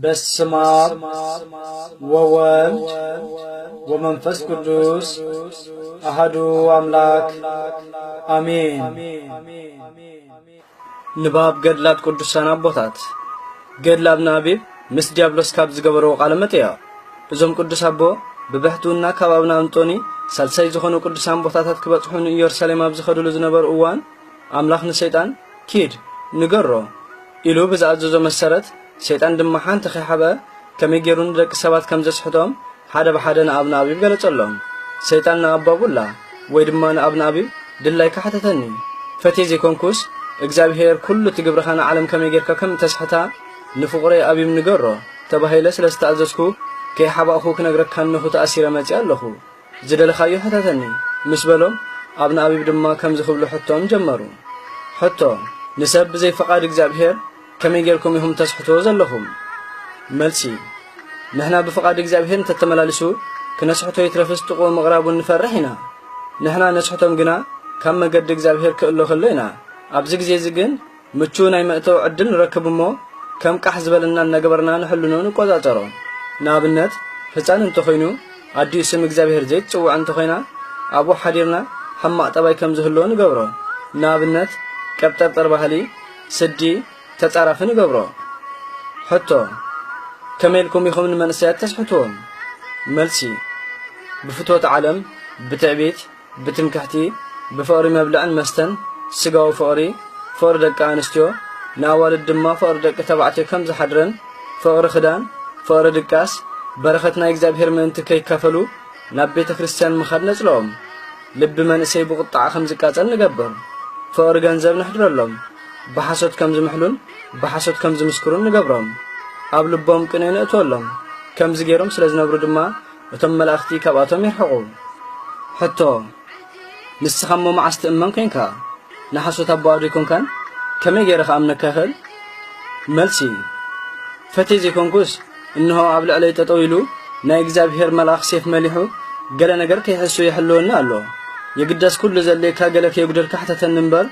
በስመ አብ ወወልድ ወመንፈስ ቅዱስ አሐዱ አምላክ አሜን። ንባብ ገድላት ቅዱሳን ኣቦታት። ገድል ኣብነ ኣቢብ ምስ ዲያብሎስ ካብ ዝገበርዎ ቃለ መጠይቕ። እዞም ቅዱስ ኣቦ ብብሕትውና ካብ ኣብነ ኣንጦኒ ሳልሳይ ዝኾኑ ቅዱሳን ቦታታት ክበጽሑ ንኢየሩሳሌም ኣብ ዝኸድሉ ዝነበሩ እዋን፣ ኣምላኽ ንሰይጣን፣ "ኪድ፣ ንገሮ" ኢሉ ብዝኣዘዞ መሰረት፣ ሰይጣን ድማ ሓንቲ ከይሓብአ ከመይ ገይሩ ንደቂ ሰባት ከም ዘስሕቶም ሓደ ብሓደ ንኣብነ ኣቢብ ገለጸሎም። ሰይጣን ንኣባ ቡላ ወይ ድማ ንኣብነ ኣቢብ፣ "ድላይካ ሕተተኒ፣ ፈትየ ዘይኮንኩስ፣ እግዚኣብሄር ኩሉ እቲ ግብርኻ ንዓለም ከመይ ጌርካ ከም እተስሕታ ንፍቑረይ ኣቢብ ንገሮ" ተባሂለ ስለ ዝተኣዘዝኩ፣ ከይሓባእኹ ክነግረካ እነኹ ተኣሲረ መጺኣ ኣለኹ። "ዝደለኻዮ ሕተተኒ" ምስ በሎም፣ ኣብነ ኣቢብ ድማ ከምዚ ክብሉ ሕቶኦም ጀመሩ። ሕቶ፣ ንሰብ ብዘይ ፍቓድ እግዚኣብሄር ከመይ ጌርኩም ኢኹም ተስሕትዎ ዘለኹም? መልሲ፣ ንሕና ብፍቓድ እግዚኣብሄር እንተተመላሊሱ ክነስሕቶ ይትረፍስ ጥቕኡ ምቕራቡ ንፈርሕ ኢና። ንሕና ነስሕቶም ግና ካብ መገዲ እግዚኣብሄር ክእሎ ከሎ ኢና። ኣብዚ ግዜ እዚ ግን ምቹው ናይ መእተዊ ዕድል ንረክብ እሞ፣ ከም ቃሕ ዝበለና እናገበርና ንሕልኖ ንቆጻጸሮ። ንኣብነት፣ ህጻን እንተኾይኑ፣ ኣዲኡ ስም እግዚኣብሄር ዘይትጽውዕ እንተኾይና፣ ኣብኡ ሓዲርና ሕማቕ ጠባይ ከም ዝህልዎ ንገብሮ። ንኣብነት፣ ቀብጠርጠር ባህሊ፣ ስዲ፣ ተጻራፊ ንገብሮ። ሕቶ፣ ከመይ ኢልኩም ኢኹም ንመንእሰያት ተስሕትዎም? መልሲ፣ ብፍትወት ዓለም፣ ብትዕቢት፣ ብትምክሕቲ፣ ብፍቕሪ መብልዕን መስተን፣ ስጋዊ ፍቕሪ፣ ፍቕሪ ደቂ ኣንስትዮ፣ ንኣዋልድ ድማ ፍቕሪ ደቂ ተባዕትዮ ከም ዝሓድረን፣ ፍቕሪ ክዳን፣ ፍቕሪ ድቃስ፣ በረኸት ናይ እግዚኣብሔር ምእንቲ ከይካፈሉ ናብ ቤተ ክርስቲያን ምኻድ ነጽልኦም። ልቢ መንእሰይ ብቁጥዓ ከም ዝቃጸል ንገብር። ፍቕሪ ገንዘብ ነሕድረሎም። ብሓሶት ከም ዝምሕሉን ብሓሶት ከም ዝምስክሩን ንገብሮም። ኣብ ልቦም ቅንኢ ነእትወሎም። ከምዚ ገይሮም ስለ ዝነብሩ ድማ እቶም መላእኽቲ ካብኣቶም ይርሕቑ። ሕቶ፣ ንስኻ እሞ መዓስ ትእመን ኮንካ? ንሓሶት ኣቦኣ ዶ ኣይኮንካን? ከመይ ገይረ ክኣምነካ ይኽእል? መልሲ፣ ፈትየ ዘይኮንኩስ፣ እንሆ ኣብ ልዕለይ ጠጠው ኢሉ ናይ እግዚኣብሔር መልኣኽ ሴፍ መሊሑ ገለ ነገር ከይሕሱ ይሕልወኒ ኣሎ። የግዳስ ኩሉ ዘድልየካ ገለ ከየጉደልካ ሕተተኒ እምበር፣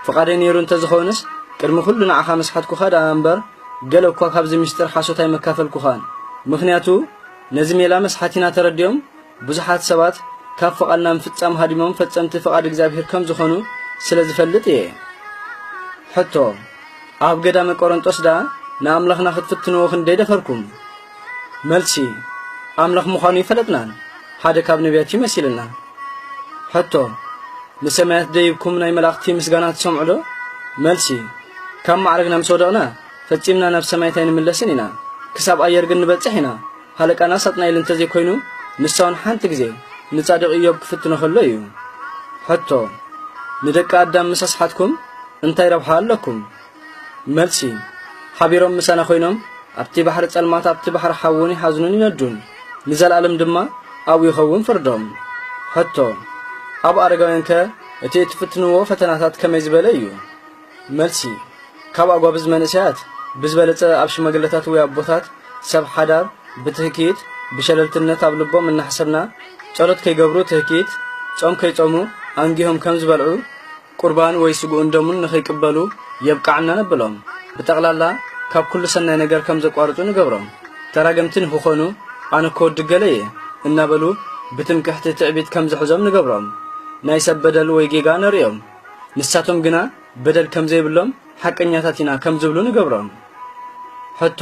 ፍቓደይ ነይሩ እንተዝኸውንስ ቅድሚ ኩሉ ንዓኻ መስሓትኩኻ ደኣ እምበር፣ ገለ እኳ ካብዚ ምስጢር ሓሶት ኣይመካፈልኩኻን። ምኽንያቱ ነዚ ሜላ መስሓቲና ተረዲኦም ብዙሓት ሰባት ካብ ፍቓድና ምፍጻም ሃዲሞም ፈጸምቲ ፍቓድ እግዚኣብሔር ከም ዝኾኑ ስለ ዝፈልጥ እየ። ሕቶ፣ ኣብ ገዳመ ቆሮንጦስ ደኣ ንኣምላኽና ክትፍትንዎ ክንደይ ደፈርኩም? መልሲ፣ ኣምላኽ ምዃኑ ይፈለጥናን ሓደ ካብ ነቢያት እዩ መሲልናን። ሕቶ፣ ንሰማያት ደይብኩም ናይ መላእኽቲ ምስጋና ትሰምዑ ዶ? መልሲ፣ ካብ ማዕረግና ምስ ወደቕና ፈጺምና ናብ ሰማያት ኣይንምለስን ኢና። ክሳብ ኣየር ግን ንበጽሕ ኢና። ሃለቃና ሳጥናኤል እንተዘይኮይኑ፣ ንሳውን ሓንቲ ግዜ ንጻድቕ ኢዮብ ክፍትኖ ከሎ እዩ። ሕቶ፣ ንደቂ ኣዳም ምስ ኣስሓትኩም እንታይ ረብሓ ኣለኩም? መልሲ፣ ሓቢሮም ምሳና ኮይኖም ኣብቲ ባሕሪ ጸልማት ኣብቲ ባሕሪ ሓውን ይሓዝኑን ይነዱን፣ ንዘለኣለም ድማ ኣብኡ ይኸውን ፍርዶም። ሕቶ፣ ኣብ ኣረጋውያንከ እቲ እትፍትንዎ ፈተናታት ከመይ ዝበለ እዩ? መልሲ፣ ካብ ኣጓብዝ መንእሰያት ብዝበለጸ ኣብ ሽማግለታት ወይ ኣቦታት ሰብ ሓዳር ብትህኪት ብሸለልትነት ኣብ ልቦም እናሕሰብና ጸሎት ከይገብሩ ትህኪት ጾም ከይጾሙ ኣንጊሆም ከም ዝበልዑ ቁርባን ወይ ስግኡን ደሙን ንኸይቅበሉ የብቅዓና ነብሎም። ብጠቕላላ ካብ ኩሉ ሰናይ ነገር ከም ዘቋርጹ ንገብሮም። ተራገምቲ ንኽኾኑ ኣነ እኮ ወዲ ገለ እየ እናበሉ ብትምክሕቲ ትዕቢት ከም ዝሕዞም ንገብሮም። ናይ ሰብ በደል ወይ ጌጋ ነርእዮም። ንሳቶም ግና በደል ከም ዘይብሎም ሓቀኛታት ኢና ከም ዝብሉ ንገብሮም። ሕቶ፣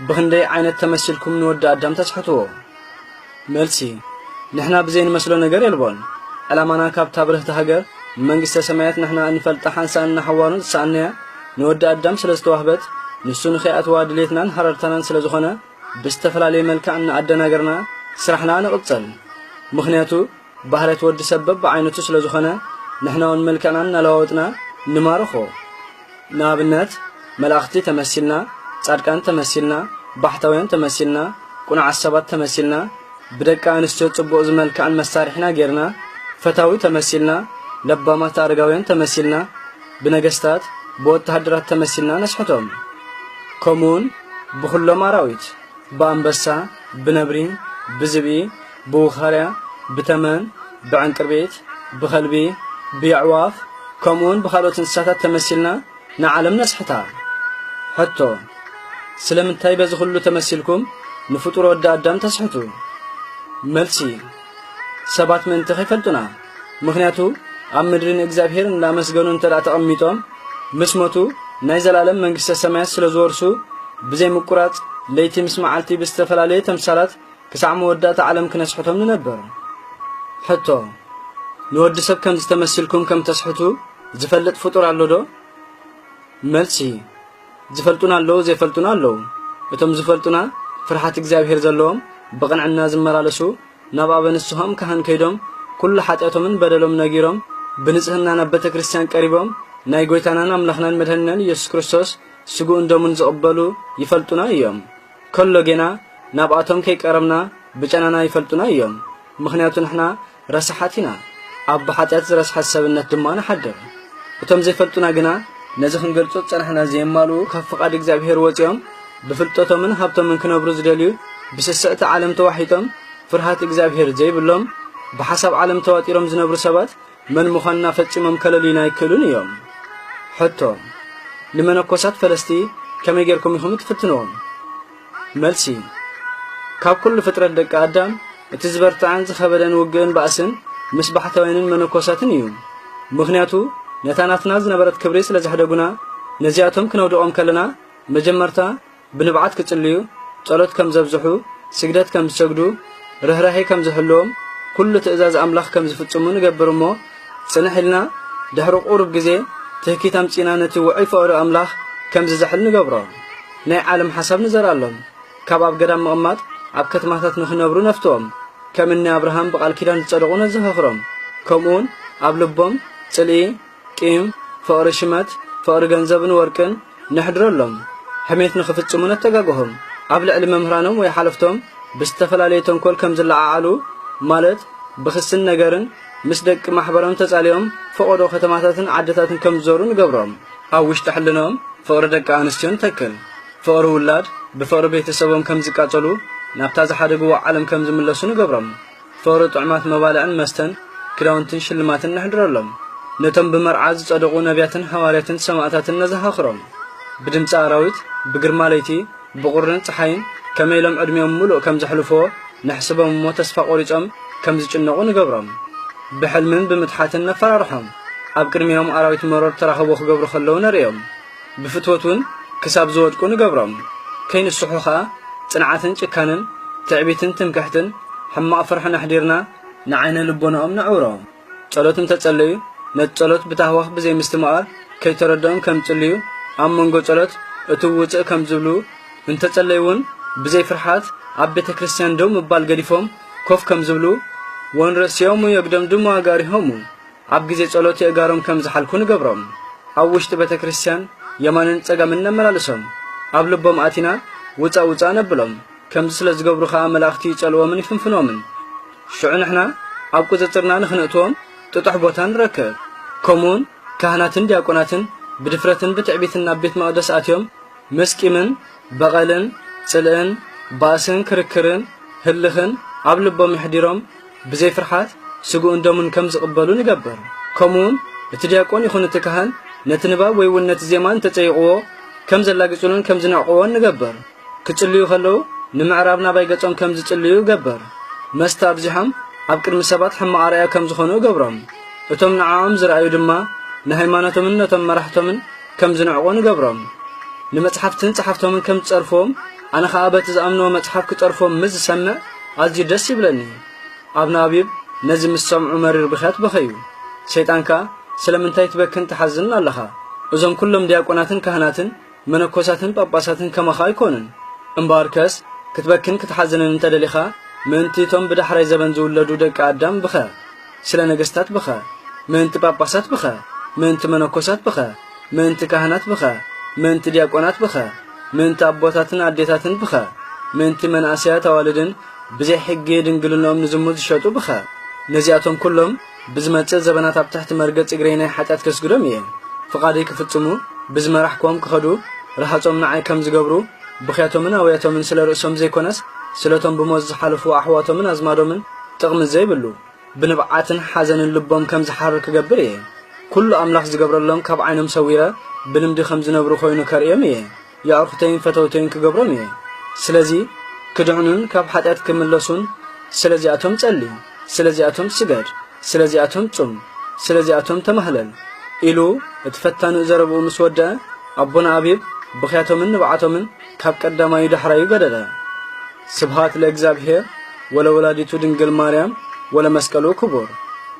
ብኽንደይ ዓይነት ተመሲልኩም ንወዲ ኣዳም ተስሕትዎ? መልሲ፣ ንሕና ብዘይ ንመስሎ ነገር የልቦን። ዕላማና ካብታ ብርህቲ ሃገር መንግስተ ሰማያት ንሕና እንፈልጣ ሓንሳእን ንሓዋሩን ዝሰኣንያ ንወዲ ኣዳም ስለ ዝተዋህበት፣ ንሱ ንኸይኣትዋ ድሌትናን ሃረርታናን ስለ ዝኾነ፣ ብዝተፈላለየ መልክዕ እናኣደናገርና ስራሕና ንቕጽል። ምኽንያቱ፣ ባህርያት ወዲ ሰብ በብዓይነቱ ስለ ዝኾነ፣ ንሕና እውን መልክዕና እናለዋወጥና ንማርኾ። ንኣብነት፣ መላእኽቲ ተመሲልና፣ ጻድቃን ተመሲልና፣ ባሕታውያን ተመሲልና፣ ቅኑዓት ሰባት ተመሲልና፣ ብደቂ ኣንስትዮ ጽቡቕ ዝመልክዐን መሳርሒና ጌርና፣ ፈታዊ ተመሲልና፣ ለባማት ኣረጋውያን ተመሲልና፣ ብነገስታት፣ ብወተሃደራት ተመሲልና ነስሕቶም። ከምኡውን ብኹሎም ኣራዊት፣ ብኣንበሳ፣ ብነብሪ፣ ብዝብኢ፣ ብውኻርያ፣ ብተመን፣ ብዕንቅርቢት፣ ብኸልቢ፣ ብየዕዋፍ፣ ከምኡውን ብኻልኦት እንስሳታት ተመሲልና ንዓለም ነስሕታ። ሕቶ፣ ስለምንታይ በዚ ኩሉ ተመሲልኩም ንፍጡር ወዲ ኣዳም ተስሕቱ? መልሲ፣ ሰባት ምእንቲ ከይፈልጡና። ምኽንያቱ ኣብ ምድሪ ንእግዚኣብሔር እንዳመስገኑ እንተ ደኣ ተቐሚጦም፣ ምስ ሞቱ ናይ ዘላለም መንግስተ ሰማያት ስለ ዝወርሱ፣ ብዘይ ምቁራጽ ለይቲ ምስ መዓልቲ ብዝተፈላለየ ተምሳላት ክሳዕ መወዳእታ ዓለም ክነስሕቶም ንነብር። ሕቶ፣ ንወዲ ሰብ ከምዚ ተመሲልኩም ከም ተስሕቱ ዝፈልጥ ፍጡር ኣሎ ዶ? መልሲ፣ ዝፈልጡና ኣለዉ፣ ዘይፈልጡና ኣለዉ። እቶም ዝፈልጡና ፍርሃት እግዚኣብሔር ዘለዎም፣ ብቕንዕና ዝመላለሱ፣ ናብ ኣበ ንስሆም ካህን ከይዶም፣ ኩሉ ሓጢኣቶምን በደሎም ነጊሮም፣ ብንጽህና ናብ ቤተ ክርስቲያን ቀሪቦም፣ ናይ ጐይታናን ኣምላኽናን መድኃኒናን ኢየሱስ ክርስቶስ ስግኡን ደሙን ዝቕበሉ ይፈልጡና እዮም። ከሎ ጌና ናብኣቶም ከይቀረብና ብጨናና ይፈልጡና እዮም። ምኽንያቱ ንሕና ረሳሓት ኢና፣ ኣብ ብሓጢኣት ዝረስሐ ሰብነት ድማ ንሓድር። እቶም ዘይፈልጡና ግና ነዚ ክንገልጾ ዝጸናሕና ዘየማልኡ ካብ ፍቓድ እግዚኣብሔር ወጺኦም ብፍልጠቶምን ሃብቶምን ክነብሩ ዝደልዩ ብስስዕቲ ዓለም ተዋሒጦም ፍርሃት እግዚኣብሔር ዘይብሎም ብሓሳብ ዓለም ተዋጢሮም ዝነብሩ ሰባት መን ምዃንና ፈጺሞም ከለልዩና ኣይክእሉን እዮም። ሕቶ፣ ንመነኮሳት ፈለስቲ ከመይ ጌርኩም ኢኹም እትፍትንዎም? መልሲ፣ ካብ ኩሉ ፍጥረት ደቂ ኣዳም እቲ ዝበርትዐን ዝኸበደን ውግእን ባእስን ምስ ባሕታውያንን መነኮሳትን እዩ። ምኽንያቱ ነታ ናትና ዝነበረት ክብሪ ስለ ዘሕደጉና ነዚኣቶም ክነውድቖም ከለና መጀመርታ ብንብዓት ክጽልዩ፣ ጸሎት ከም ዘብዝሑ፣ ስግደት ከም ዝሰግዱ፣ ርህራሄ ከም ዝህልዎም፣ ኩሉ ትእዛዝ ኣምላኽ ከም ዝፍጽሙ ንገብር እሞ፣ ጽንሕ ኢልና ድሕሪ ቁሩብ ግዜ ትህኪት ኣምጺእና ነቲ ውዑይ ፍቕሪ ኣምላኽ ከም ዝዝሕል ንገብሮ። ናይ ዓለም ሓሳብ ንዘርኣሎም። ካብ ኣብ ገዳም ምቕማጥ ኣብ ከተማታት ንኽነብሩ ነፍትዎም። ከም እኒ ኣብርሃም ብቓል ኪዳን ዝጸደቑ ነዘኻኽሮም። ከምኡውን ኣብ ልቦም ጽልኢ፣ ቂም፣ ፍቕሪ ሽመት፣ ፍቕሪ ገንዘብን ወርቅን ነሕድረሎም። ሕሜት ንኽፍጽሙ ነተጋግሆም። ኣብ ልዕሊ መምህራኖም ወይ ሓለፍቶም ብዝተፈላለየ ተንኮል ከም ዝለዓዓሉ፣ ማለት ብኽስን ነገርን ምስ ደቂ ማሕበሮም ተጻሊኦም ፈቐዶ ከተማታትን ዓድታትን ከም ዝዞሩ ንገብሮም። ኣብ ውሽጢ ሕልናኦም ፍቕሪ ደቂ ኣንስትዮ ንተክል። ፍቕሪ ውላድ ብፍቕሪ ቤተሰቦም ከም ዝቃጸሉ፣ ናብታ ዝሓደግዎ ዓለም ከም ዝምለሱ ንገብሮም። ፍቕሪ ጥዑማት መባልዕን መስተን፣ ክዳውንትን ሽልማትን ነሕድረሎም። ነቶም ብመርዓ ዝጸደቑ ነቢያትን ሃዋርያትን ሰማእታትን ነዘኻኽሮም። ብድምጺ ኣራዊት፣ ብግርማ ለይቲ፣ ብቑርን ጸሓይን ከመይ ኢሎም ዕድሚኦም ምሉእ ከም ዘሕልፍዎ ንሕስቦም እሞ ተስፋ ቆሪጾም ከም ዝጭነቑ ንገብሮም። ብሕልምን ብምትሓትን ነፈራርሖም። ኣብ ቅድሚኦም ኣራዊት መሮር ተራኽቦ ክገብሩ ከለዉ ነርእዮም። ብፍትወት እውን ክሳብ ዝወድቁ ንገብሮም። ከይንስሑ ኸኣ ጽንዓትን ጭካንን፣ ትዕቢትን ትምክሕትን፣ ሕማቕ ፍርሕን ኣሕዲርና ንዓይነ ልቦናኦም ነዕውሮ። ጸሎት እንተጸለዩ፣ ነቲ ጸሎት ብታህዋኽ ብዘይምስትምቓር ከይተረድኦም ከም ዝጽልዩ፣ ኣብ መንጎ ጸሎት እትው ውጽእ ከም ዝብሉ፣ እንተጸለዩ እውን ብዘይ ፍርሓት ኣብ ቤተ ክርስቲያን ደው ምባል ገዲፎም ኮፍ ከም ዝብሉ፣ ወንርእስዮሙ የግደምድሙ ኣጋሪሆሙ፣ ኣብ ግዜ ጸሎት የእጋሮም ከም ዝሓልኩ ንገብሮም። ኣብ ውሽጢ ቤተ ክርስቲያን የማንን ጸጋምን ነመላልሶም። ኣብ ልቦም ኣቲና ውጻእ ውጻእ ነብሎም። ከምዚ ስለ ዝገብሩ ኸኣ መላእኽቲ ይጸልዎምን ይፍንፍኖምን። ሽዑ ንሕና ኣብ ቁጽጽርና ንኽንእትዎም ጥጡሕ ቦታ ንረክብ። ከምኡውን ካህናትን ዲያቆናትን ብድፍረትን ብትዕቢትን ናብ ቤት መቕደስ ኣትዮም ምስ ቂምን በቐልን ጽልእን ባእስን ክርክርን ህልኽን ኣብ ልቦም የሕዲሮም ብዘይ ፍርሓት ስግኡን ደሙን ከም ዝቕበሉ ንገብር። ከምኡውን እቲ ዲያቆን ይኹን እቲ ካህን ነቲ ንባብ ወይ እውን ነቲ ዜማ እንተጸይቕዎ ከም ዘላግጹሉን ከም ዝንዕቕዎን ንገብር። ክጽልዩ ከለዉ ንምዕራብ ናባይ ገጾም ከም ዝጽልዩ ገብር። መስተ ኣብዚሖም ኣብ ቅድሚ ሰባት ሕማቕ ኣርኣያ ከም ዝኾኑ እገብሮም። እቶም ንዕኦም ዝረኣዩ ድማ ንሃይማኖቶምን ነቶም መራሕቶምን ከም ዝንዕቑ ንገብሮም። ንመጽሓፍትን ጸሓፍቶምን ከም ዝጸርፍዎም፣ ኣነ ኸኣ በቲ ዝኣምንዎ መጽሓፍ ክጸርፍዎም ምስ ዝሰምዕ ኣዝዩ ደስ ይብለኒ። ኣብነ ኣቢብ ነዚ ምስ ሰምዑ መሪር ብኽያት በኸዩ። ሰይጣን ከኣ፣ ስለምንታይ ትበክን ትሓዝንን ኣለኻ? እዞም ኩሎም ዲያቆናትን ካህናትን መነኮሳትን ጳጳሳትን ከማኻ ኣይኮኑን። እምበኣርከስ ክትበክን ክትሓዝንን እንተ ደሊኻ፣ ምእንቲ እቶም ብዳሕራይ ዘበን ዝውለዱ ደቂ ኣዳም ብኸ። ስለ ነገስታት ብኸ። ምእንቲ ጳጳሳት ብኸ። ምእንቲ መነኮሳት ብኸ። ምእንቲ ካህናት ብኸ። ምእንቲ ዲያቆናት ብኸ። ምእንቲ ኣቦታትን ኣዴታትን ብኸ። ምእንቲ መንእሰያት ኣዋልድን ብዘይ ሕጊ ድንግልንኦም ንዝሙት ዝሸጡ ብኸ። ነዚኣቶም ኩሎም ብዝመጽእ ዘበናት ኣብ ትሕቲ መርገጽ እግረይ ናይ ሓጢኣት ከስግዶም እየ። ፍቓደይ ክፍጽሙ፣ ብዝመራሕክዎም ክኸዱ፣ ረሃጾም ንዓይ ከም ዝገብሩ፣ ብኽያቶምን ኣውያቶምን ስለ ርእሶም ዘይኮነስ፣ ስለቶም ብሞት ዝሓለፉ ኣሕዋቶምን ኣዝማዶምን ጥቕሚ ዘይብሉ፣ ብንብዓትን ሓዘንን ልቦም ከም ዝሓርር ክገብር እየ። ኩሉ ኣምላኽ ዝገብረሎም ካብ ዓይኖም ሰዊረ፣ ብልምዲ ከም ዝነብሩ ኮይኑ ከርእዮም እየ። የዕሩኽተይን ፈተውተይን ክገብሮም እየ። ስለዚ ክድሕኑን ካብ ሓጢኣት ክምለሱን፣ ስለዚኣቶም ጸሊ፣ ስለዚኣቶም ስገድ፣ ስለዚኣቶም ጹም፣ ስለዚኣቶም ተማህለል ኢሉ እቲ ፈታኒ ዘረብኡ ምስ ወደአ፣ ኣቦና ኣቢብ ብኽያቶምን ንብዓቶምን ካብ ቀዳማዩ ዳሕራዩ ገደደ። ስብሃት ለእግዚኣብሔር ወለወላዲቱ ድንግል ማርያም ወለመስቀሉ ክቡር።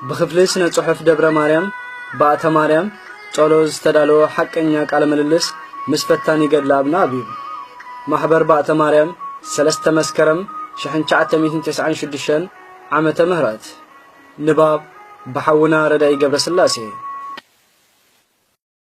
ብክፍሊ ስነ ጽሑፍ ደብረ ማርያም ባእተ ማርያም ጸሎ ዝተዳለወ ሓቀኛ ቃለ ምልልስ ምስ ፈታኒ ገድለ ኣብነ ኣቢብ። ማሕበር ባእተ ማርያም፣ ሰለስተ መስከረም ሽሕን ትሽዓተ ሚእትን ተስዓን ሽዱሽተን ዓመተ ምህረት። ንባብ ብሓውና ረዳኢ ገብረስላሴ።